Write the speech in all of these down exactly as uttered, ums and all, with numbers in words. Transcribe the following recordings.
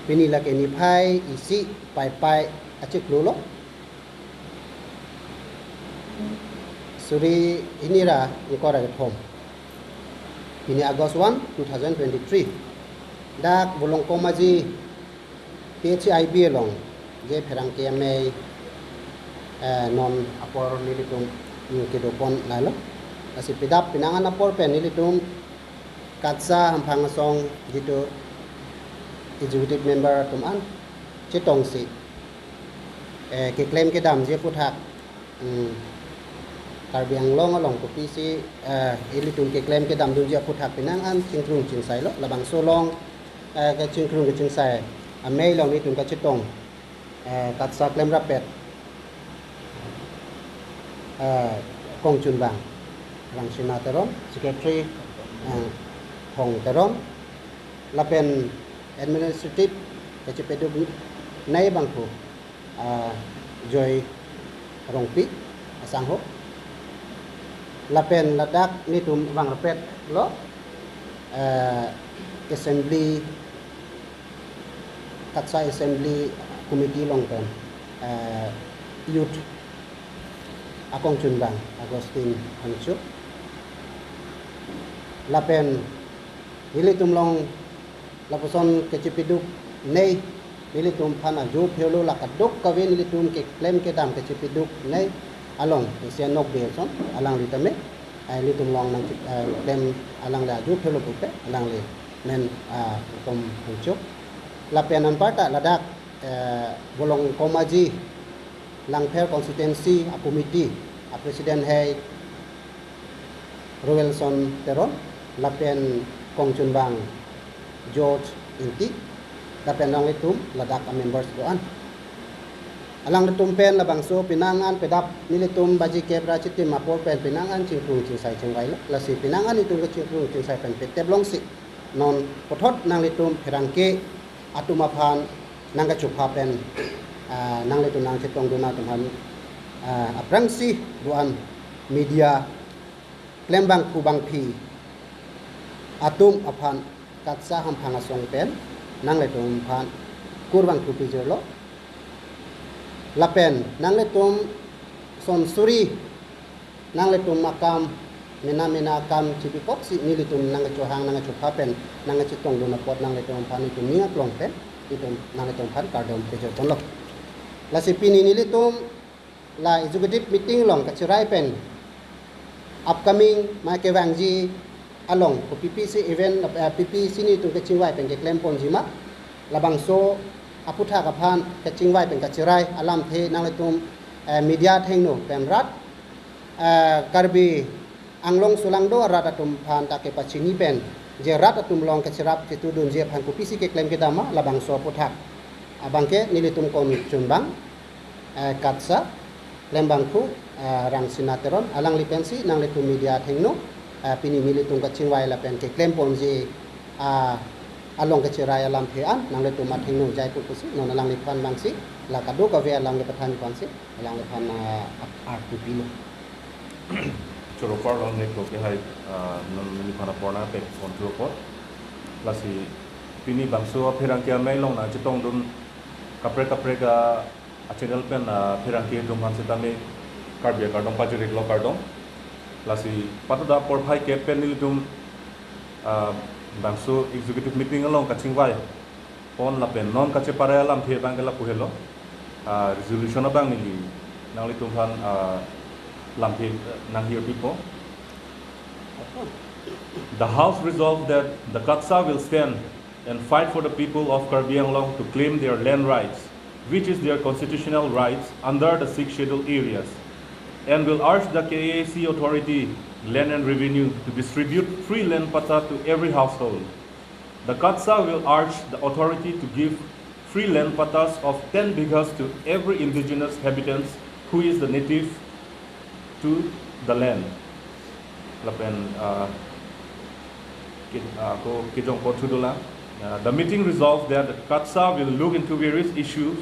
Pini lake niphai isi Paipai achiklo lo. Suri hini ra ingkoi ra kethom. Pini August one, two thousand twenty-three. Dak Volongkom Aji P H I B along je pherangke amei, eh, non apor nelitum, mm, kedopon lalo. Lasi pidap penang an apor pen nelitum KATSA Hamphang Asong jitu executive member atum an chetongsi, eh, keklem kedamji aphuthak, mm, Karbi Anglong along kopisi, eh, ilitum keklem kedamdunji aphuthak penang an chingkrung chingsai lo, labangso along, eh, kachingkrung kachingsai amei along nelitum kachetong, eh, KATSA klemrappet, eh, kongchunbang Rangsina Teron, secretary, eh, Thong Teron, lapen administrative kachepaduk nei abangphu, ah, Joy Rongpi asangho. Lapen ladak nelitum vangrappet lo, eh, assembly, KATSA Assembly Committee along pen, eh, youth akongchunbang Augustine Phangcho. Lapen nelitum along lapuson kachepaduk nei, nelitum aphan ajo phelo, la kadokave nelitum keklem kedam kachepaduk nei along, isi anok beson alangli tame, eh, nelitum along nang, eh, klem alangli ajo phelo pupe alangli men, ah, Volongkom Phangcho. Lapen anparta ladak, eh, Volongkom Aji Langpher constituency a committee a president hai Roelson Teron, lapen kongchunbang George Ingti, lapen alanglitum ladak a members do-an. Alanglitum pen labangso penang an pidap nelitum baji kep ra chitim apor pen penang an chingkrung chingsai chingvai lo. Lasi penang an nelitum kachingkrung chingsai pen petep longsi non puthot nanglitum pherangke atum aphan nangkachopha pen, ah, nanglitum nangchetongdun atum aphan, ah, aphrangsi do-an media klembangphu bangphi atum aphan KATSA Hamphang Asong pen nanglitum aphan kurvangthu pijirlo. Lapen nanglitum son suri nanglitum akam mena mena akam chibikoksi nelitum nangkachohang nangkachopha pen nangkachetongdun apot nanglitum aphan nelitum ning aklong pen nelitum nanglitum aphan kardom pejor ponlo. Lasi pini nelitum la executive meeting along kachirai pen upcoming ma kevangji along ko P P C event, eh, P P C nelitum kachingvai pen keklem ponji ma, labangso aphuthak aphan kachingvai pen kachirai alamthe nanglitum, eh, media athengno pen rat, eh, Karbi Anglong sulangdo arat atum aphan ta kepachini pen je rat atum along kacherap chetudunji aphan kopisi keklem kedam ma labangso aphuthak abangke nelitum kongchunbang, eh, KATSA klembangphu, eh, Rangsina Teron alangli pensi nanglitum media athengno, eh, pini nelitum kachingvai lapen keklem ponji, ah, along kachirai alamthe an nanglitum athengno jai pu pusi non alangliphan bangsi la kadokave alam kepathan aphansi alangliphan, ah, ap-, arpu pilo. Choro apor along ne ko ke hai, ah, non neliphan apor nangpek pontu apot. Lasi pini bangso apherangke amei along nangchetongdun kaprek kaprek a, a channel pen, ah, pherangke atum aphan sitame Karbi akardom pajir-iklo, kardom. Lasi patuda porphai kep pen nelitum, ah, bangso executive meeting along kachingvai pon lapen non kacheparai alamthe abangke lapu helo. Ah, resolution abang neli nanglitum aphan, ah, lamthe, eh, nanghir pipo. The House resolved that the KATSA will stand and fight for the people of Karbi Anglong to claim their land rights, which is their constitutional rights under the Sixth Schedule areas, and will urge the K A A C authority, Land and Revenue, to distribute free land patta to every household. The KATSA will urge the authority to give free land pattas of ten bighas to every indigenous habitants who is the native to the land. Lapen, uh, ki-, uh, ko kijong ko thudola. Uh, the meeting resolved that the KATSA will look into various issues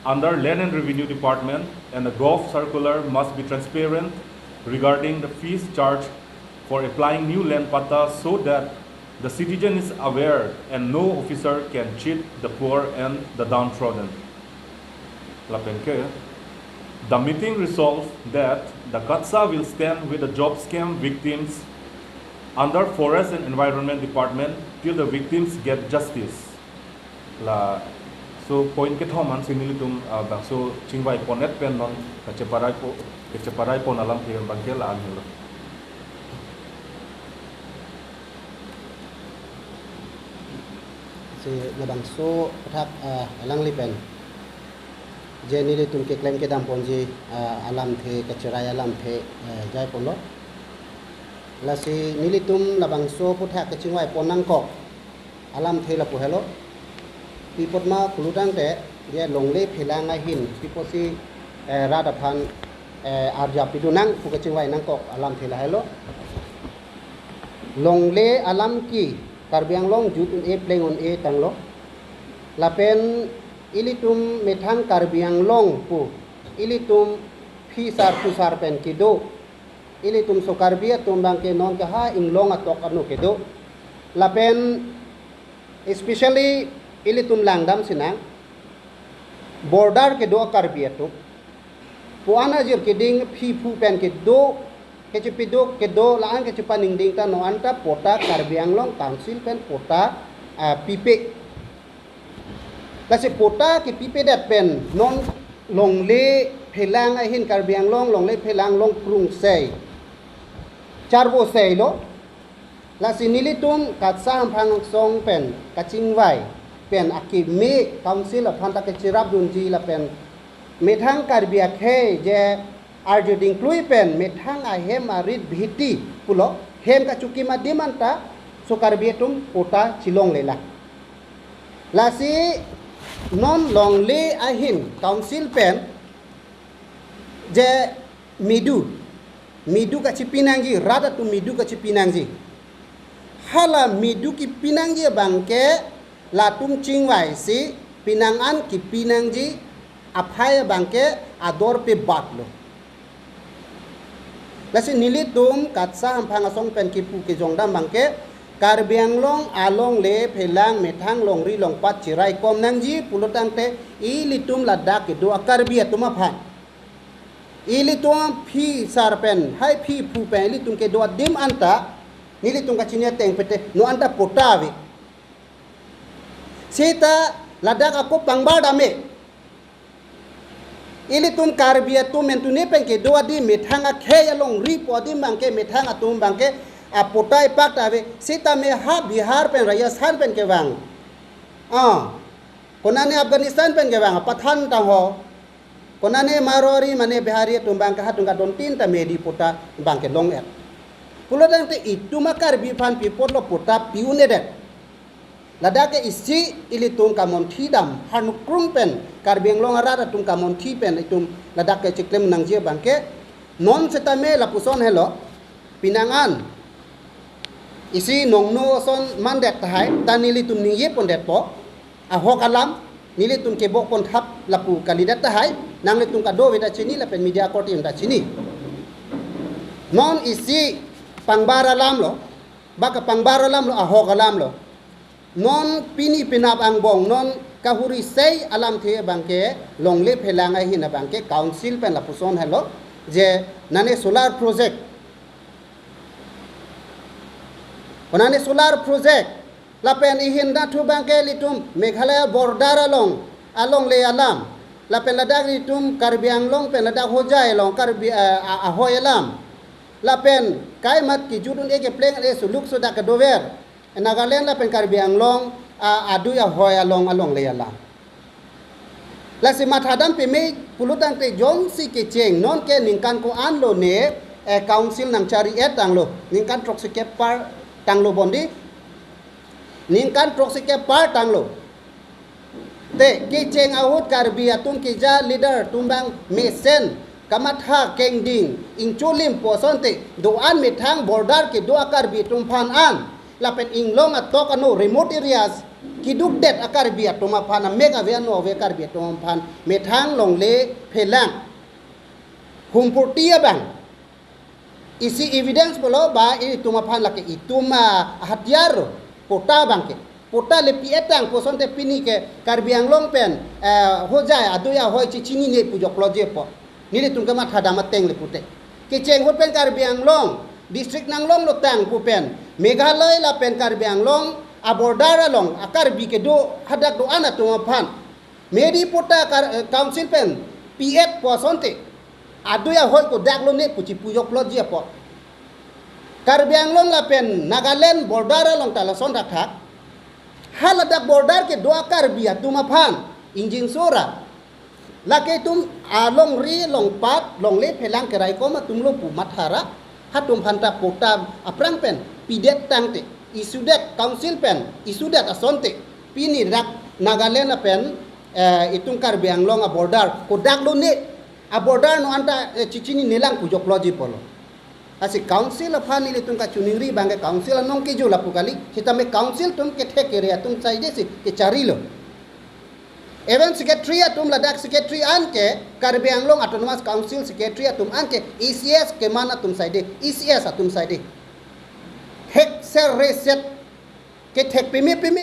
under Land and Revenue Department, and the Gov circular must be transparent regarding the fees charged for applying new land patta so that The citizen is aware and no officer can cheat the poor and the downtrodden. Lapen ke, the meeting resolved that the KATSA will stand with the job scam victims under Forest and Environment Department till the victims get justice. La, so point kethom ansi nelitum, ah, bangso chingvai pon-et pen non kacheparai po, kacheparai pon alamthe abangke la-an helo. Si labangso athak, ah, alangli pen je nelitum keklem kedam ponji, ah, alamthe, kacherai alamthe, eh, jai ponlo. Lasi nelitum labangso aputhak kachingvai pon nangkok alamthe lapu helo. Pi apot ma pulo tangte, je longle phelang ahin pi apotsi, eh, rat aphan, eh, arja pidun nang pu kachingvai nangkok alamthe la helo. Longle alam ke Karbi Anglong jut un-e pleng un-e tanglo. Lapen ilitum methang Karbi Anglong pu ilitum phisar phusar pen kedo. Ilitum so Karbi atum abangke non ke ha inglong atok ano kedo. Lapen especially ilitum langdam sinang border kedo a-Karbi atum. Pu-an ajir keding phi phu pen kedo, kachepiduk kedo, la-an kachepaningding ta non anta patta Karbi Anglong Council pen patta, ah, pipe. Lasi patta kepipedet pen non longle phelang ahin Karbi Anglong longle phelang long prung sei, charvo seilo. Lasi nelitum KATSA hamphang asong pen kachingvai pen akeme Council aphan ta kacherapdunji lapen methang Karbi akhei je arju dingklui pen methang ahem arit bhiti pulo hem kachukim adim anta so Karbi atum patta chelonglelang. Lasi non longle ahin Council pen je medu, medu kachepi nangji, rat atum medu kachepi nangji. Hala medu kepi nangji abangke latum chingvai si penang an kepi nangji aphai abangke ador pe bat lo. Lasi nelitum KATSA hamphang asong pen kipu kejongdam abangke Karbi Anglong alongle phelang methang longri longpat cherai kom nangji pulo tangte ilitum ladak kedo a-Karbi atum aphan. Ilitum phisar pen, hai phi phu pen, ilitum kedo adim anta, nelitum kachini ateng pete, non anta patta ave. Seta ladak ako pangbar dam-e. Ilitum Karbi atum mentune pen kedo adim methang akhei alongri po adim abangke methang atum abangke apatta ipak ta ave. Sitame ha Bihar pen Rajasthan pen kevang. Ah, konane Afghanistan pen kevang, Pathan tangho. Konane Marwari mane Bihari atum abangke ha tungka dontin ta medi patta abangke long-et. Pulo tangte itum a-Karbi aphan pi apotlo patta pi un-edet. Ladak ke isi ilitum kamonthi dam, hanukrung pen, Karbi Anglong arat atum kamonthi pen, itum ladak ke chiklem nangji abangke, non setame lapuson helo, penang an, isi nongno ason mandet tahai, ta nelitum ningje pondetpo, ahok alam, nelitum kebok ponthap lapu kalidet tahai, nanglitum kadokave ta chini lapen media korte ta chini. Non isi pangbar alam lo, ba kapangbar alam lo, ahok alam lo. Non pini penap angbong, non kahuri sei alamthe abangke, longle phelang ahin abangke, Council pen lapuson helo, je nane solar project. Konane solar project, lapen ihin dathu abangke ilitum, Meghalaya border along, alongle alam, lapen ladak ilitum Karbi Anglong pen ladak Hojai along, Karbi, eh, a-, ahoi alam, lapen kaimat kejut un-e kepleng le suluk sudak kedover, Nagaland lapen Karbi Anglong, a-, adui ahoi along alongle alam. Lasi mathadam peme pulo tangte jongsi kecheng non ke ningkan ko-an lo ne, eh, Council nangchari-et tanglo, ningkan throksi kep par tanglo bondi, ningkan throksi kep par tanglo. Te kecheng ahut Karbi atum keja leader atum abang mesen kamatha kengding ingcholim pu asonte do-an methang border kedo a-Karbi atum aphan an lapen inglong atok ano remote areas kedukdet a-Karbi atum aphan, amek ave ano ave Karbi atum aphan methang longle phelang humpurti abang isi evidence pulo ba itum aphan lake itum a-hatiyar lo. Patta abangke. Patta le pi-et tang pu asonte pini ke Karbi Anglong pen, eh, Hojai adui ahoi chechinine pu joklo je po. Nelitum ke mathadam ateng le pute. Kecheng ahut pen Karbi Anglong district nanglonglo tang pu pen Meghalaya lapen Karbi Anglong a-border along a-Karbi kedo hadak do-an atum aphan Medi patta kar-, eh, council pen pi-et pu asonte adui ahoi kodaklone pu chipu joklo je po. Karbi Anglong lapen Nagaland border along ta lason thakthak. Haladak border kedo a-Karbi atum aphan ingjinso ra, lake itum alongri, longpat, longle phelang keraikom atumlo pu matha ra, halatum aphanta patta aphrang pen pidet tangte, isudet, council pen isudet asonte pini dak Nagaland lapen, eh, itum Karbi Anglong a-border kodaklone, a-border no anta, eh, chechinine lang pu joklo je pulo. Lasi council aphan nelitum kachiningri abangke council anong kejo lapu kali, sitame council atum kethek kere atum saide si kecharilo. Even secretary atum ladak secretary anke, Karbi Anglong Autonomous Council secretary atum anke A C S keman atum saide, A C S atum saide. Hek ser re set kethek peme peme